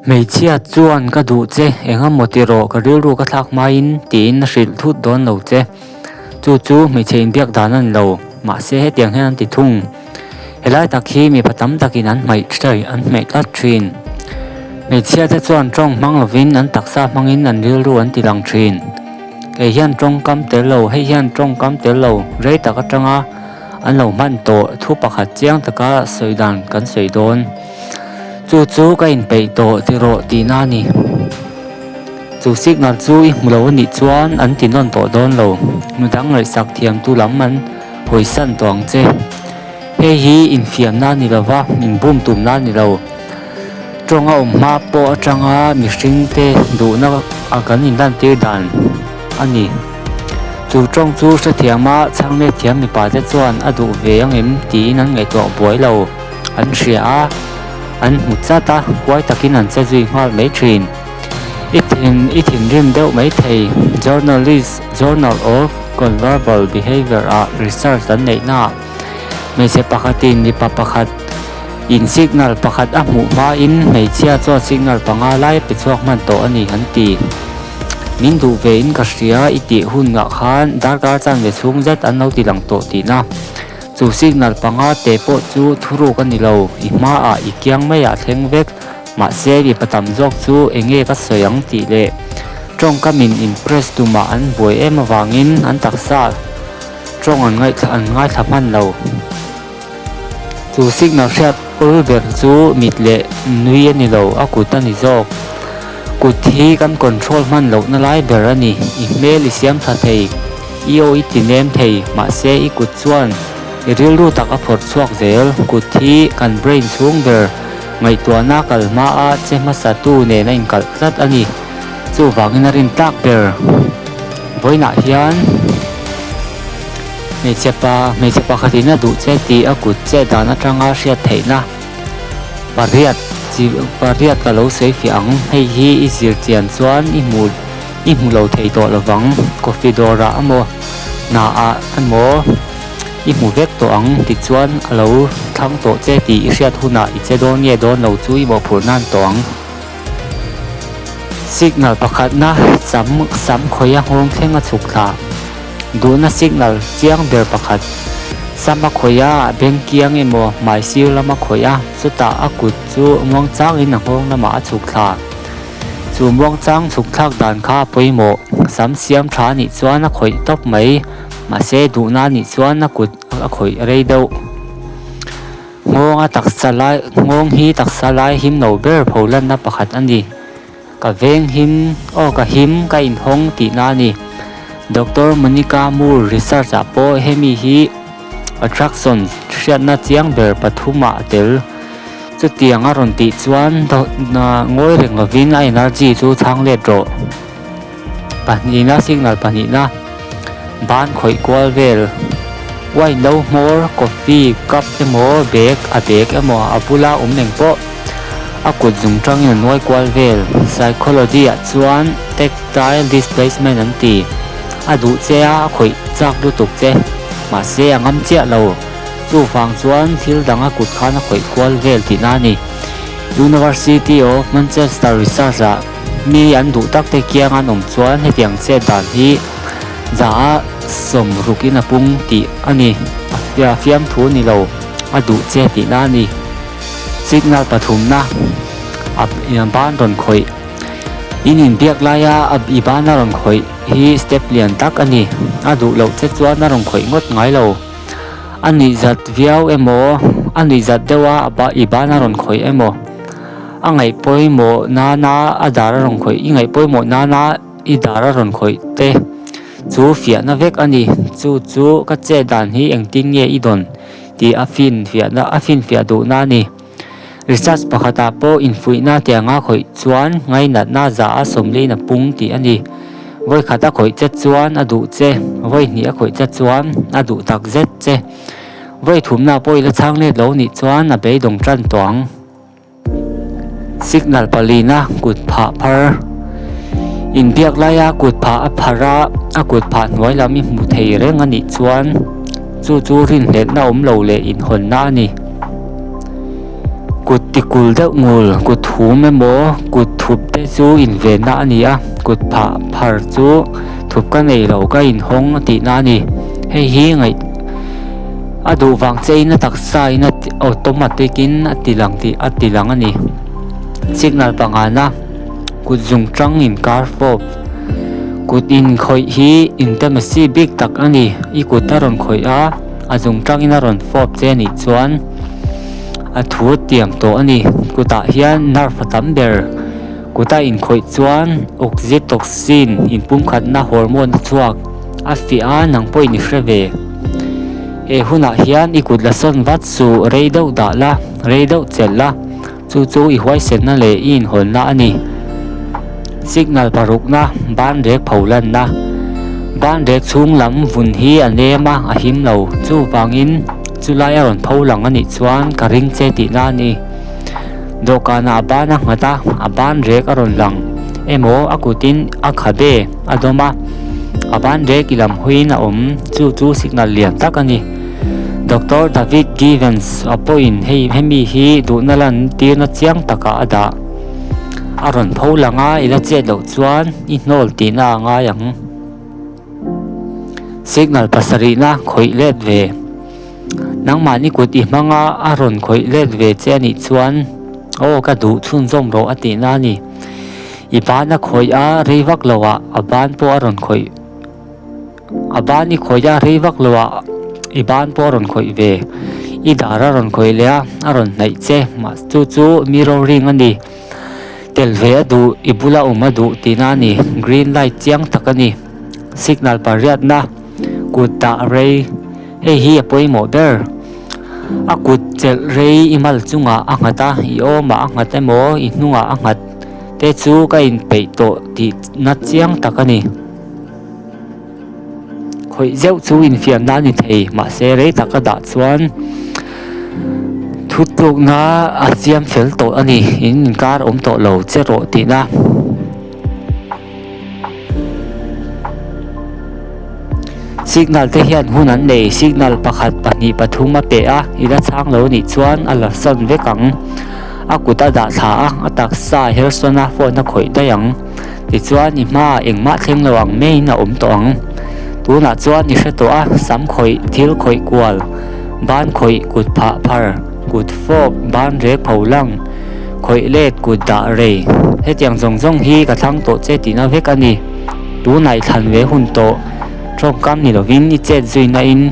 Hmeichhia chuan ka duh che, engemaw ti rawh, ka rilru ka thlak hmain tiin a hrilh thut dawn lo che. Chu chu hmeichhe inbiak dan a ni lo, mahse hetiang hian an ti thung. Helai tak hi mipa tam takin an hmaih thlai an hmaih tlat thin. Hmeichhia te chuan tawng hmang lovin an taksa hmangin an rilru an ti lang thin. Kei hian tawngkam tel lo, hei hian tawngkam tel lo rei tak atanga an lo hman tawh thu pakhat chiang taka sawi dan kan sawi dawn. Chu chu ka inpeih tawh ti rawh tihna a ni. Chu signal chu i hmu lo a nih chuan an ti nawn tawh dawn lo. Midang ngaihsak thiamtu lam an hawisan tawh ang che. Hei hi infiamna a ni lo va, inbum tumna a ni lo. Tawng a awm hma pawh atanga mihringte duhna a kan inlantir dan a ni. Chu tawng chu hrethiama chhanglet thiam mipa te chuan a duh ve ang em tiin an ngaihtuah buai lo. An hria a, an hmu chat a, huai takin an che zui nghal mai thin. I thin i thinrim deuh mai thei. Journalist Journal of Converbal Behavior ah research an neih naah hmeichhe pakhatin mipa pakhat in signal pakhat a hmuh hmain hmeichhia chuan signal panga lai a pe chhuak hman tawh a ni an ti. Min duh ve in ka hria i tih hunah khan darkar chanve chhung zet an lo ti lang tawh tihna. Chu signal panga te pawh chu thuruk a ni lo, i hmaah i kiang maiah thleng vek. Mahse mipa tam zawk chu enge ka sawi ang tih leh tawngkam in impress tumah an buai em avangin an taksa tawng an ngaihthla an ngaithla hman lo. Chu signal hriat awl ber chu mit leh nui a ni lo, a kut a ni zawk. Kut hi kan control hman lohna lai ber a ni, i hmel i siam tha thei, i aw i ti nem thei, mahse i kut chuan i rilru tak a phawrh chhuak zel. Kut hi kan brain chhung ber. Ngaihtuahna kal hmaa che hmasa tu nen a inkalh tlat a ni. Chuvangin a rin tlak ber. Vawiinah hian hmeichhe pa hmeichhe pakhatin a duh che tih a kut che dan atanga hriat theihna pariat chi pariat ka lo sawi fiah ang. Hei hi i zir chian chuan i hmu i hmu lo thei tawh lovang. Coffee dawrah emaw hnaah emaw. I hmu vek tawh ang tichuan a lo thlang tawh che tih i hriat hunah i che dawn nge dawn lo chu i mawhphurh nan tawh ang. Signal pakhatna sam sam khawia nghawng thleng a chhuk thla. Duhna signal chiang ber pakhat. Sam a khawih a, beng kiang emaw hmai sir lam a khawih a, chutah a kut chu muangchangin a nghawng lamah a chhuk thla. Chu muangchang chhuk thlak dan kha a pawimawh. Sam siam tha a nih chuan a khawih tawp mai. Mahse duhna a nih chuan a kut a khawih rei deuh. Nghawng a taksa lai nghawng hi taksa lai him lo ber pho lanna pakhat a ni. Ka veng him aw ka him ka inhawng tihna a ni. Doctor Monica Moore research ah pawh hemi hi attraction hriatna chiang ber pathumah a tel. Chutiang a rawn tih chuan ngawi reng lovin a energy chu chhang let rawh. Pahnihna signal pahnihna ban khawih kual vel wine no hmawr coffee cup emaw bag a bag emaw a bula awm eng pawh a kut zung tangin a nuai kual vel psychology ah chuan tactile displacement an ti a duh che a a khawih chak lutuk che mahse a ngam chiah lo chuvang chuan thil dang a kut khan a khawih kual vel tihna a ni University of Manchester research ah. Mi an duh tak te kiang an awm chuan hetiang chet dan hi za a sawm rukin a pung tih a ni. A fiamthu ni lo, a duh che tihna a ni. Signal pathumna a ban rawn khawih. In inbiak laia i ban a rawn khawih hi step lian tak a ni. A duh loh che chuan a rawn khawih ngawt ngai lo. A nuihzat viau emaw, a nuihzat deuh a i ban a rawn khawih emaw. A ngaih pawimawh nana a dar a rawn khawih, i ngaih pawimawh nana i dar a rawn khawih te chu fiahna vek a ni. Chu chu ka chet dan hi engtin nge i dawn tih a finfiahna a finfiah duhna a ni. Research pakhatah pawh infuihna tianga khawih chuan ngainatna za a sawmliin a pung tih a ni. Vawi khat a khawih che chuan a duh che, vawi hnih a khawih che chuan a duh tak zet che. Vawi thumna pawh i la chhang let lo nih chuan a beidawng tan tawh ang. Signal palina kut phah phar inbiak laia kut phah a phar a, a kut phah hnuai lam i hmu thei reng a nih chuan chu chu rinhlelhna awm lo leh inhawnna a ni. Kut tikul deuh ngul, kut hum emaw kut thup te chu invenna a ni a, kut phah phar chu thup ka nei lo ka inhawng a tihna a ni. Hei hi ngaih a duh vang che in a taksa in a automatic in a ti lang tih a ti lang a ni. Signal pangana kut zung tang inkar fawp kut inkhawih hi intimacy bik tak a ni. I kut a rawn khawih a, a zung tangin a rawn fawp che a nih chuan a thu tiam tawh a ni. Kutah hian nerve a tam ber. Kuta inkhawih chuan oxytocin inpumkhatna hormone a chhuak a fiah a, nang pawhin i hre ve. He hunah hian i kut la sawn vat suh, rei deuh dah la, rei deuh chelh la, chu chu i huaisenna leh i inhawnna a ni. Signal parukna, ban rek pho lanna. Ban rek chhung lam vun hi a nem a, a him lo. Chuvangin chulai a rawn pho lang a nih chuan ka ring che tihna a ni. Dawhkanah a ban a nghat a, a ban rek a rawn lang emaw a kutin a khabe a dawm a, a ban rek i lam hawiin a awm, chu chu signal lian tak a ni. Doctor David Givens a pawhin hei hemi hi duhna lan tirna chiang takah a dah. A rawn pho lang a, i la chet loh chuan i hnawl tihna a ngai ang. Signal pasarihna khawih let ve. Nangmahni kut i hmang a, a rawn khawih let ve che a nih chuan aw ka duh chhunzawm rawh a tihna a ni. I ban a khawih a, rei vak lo ah a ban pawh a rawn khawih. A ban i khawih a, rei vak lo ah i ban pawh a rawn khawih ve. I dar a rawn khawih leh a, a rawn hnaih che. Mahse chu chu mirroring a ni. Tel ve a duh, i bula awm a duh tihna a ni. Green light chiang tak a ni. Signal pariatna kut dah rei. Hei hi a pawimawh ber. A kut chelh rei i mal chungah a nghat a, i awmah a nghat emaw i hnungah a nghat te chu ka inpeih tawh tihna chiang tak a ni. Khawih zeuh chu infiamna a ni thei, mahse rei tak a dah chuan thutlukna a siam fel tawh a ni, in inkar awm tawh lo che rawh tihna. Signal te hian hun an nei, signal pakhat, pahnih, pathum a pe a, i la chhang lo nih chuan a la sawn vek ang. A kut a dah thla a, a taksa a her sawn a, phone a khawih daih ang. Tichuan i hmaah engmah thleng lo ang maiin a awm tawh ang. Tunah chuan i hre tawh a, sam khawih, thil khawih kual, ban khawih, kut phah phar, kut fawp, ban rek pho lang, Khawih let kut dah rei. Hetiang zawng zawng hi ka thlang tawh che tihna vek a ni. Tunah i thlan ve hun tawh. Tawngkam ni lovin i chet zuina in.